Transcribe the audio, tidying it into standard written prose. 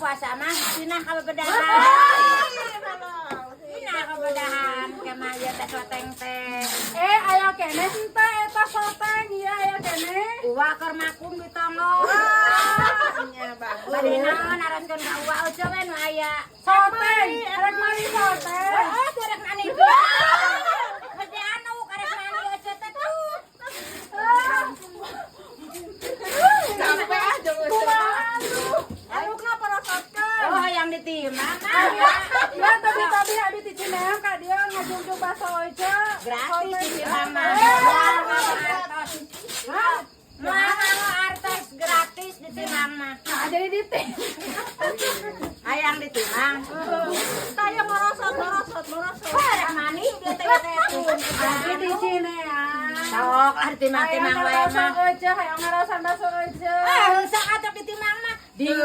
Puasa mah pinah ka bebedahan. Pinah ka bebedahan kemah ieu teh soteng teh. Eh, aya keneh henteu eta soteng? Ieu aya keneh. Uwa keur makum di tonggoh. Nya bagus. Bade naon naroskeun ka uwa ojo we nu aya. Soteng, rek meuli soteng. Oh, tuh rek mani. Gede anu karek mani ojo teh tuh. Sampai aja. Kumaha atuh? Alukna porosotkeun. Oh, yang ditimbang. Ya, tapi tadi abi ti Cineam ka dieu ngajungjung bakso ojo. Gratis ditimbang mah. Eh. Moal artos. Hah? Moal nganggo artos, gratis ditimbang mah. Nah, jadi ditim. Hayang ditimbang. Saya merosot, merosot, merosot. Wah, rek mani dia teh teh tuh. Abi di Cineam. Sok lah ditimbang-timbang Hayang wae ngaraosan mah. ojo, hayang ngaraosan bakso ojo. Ah, sok atuh ditimbang mah. Ding.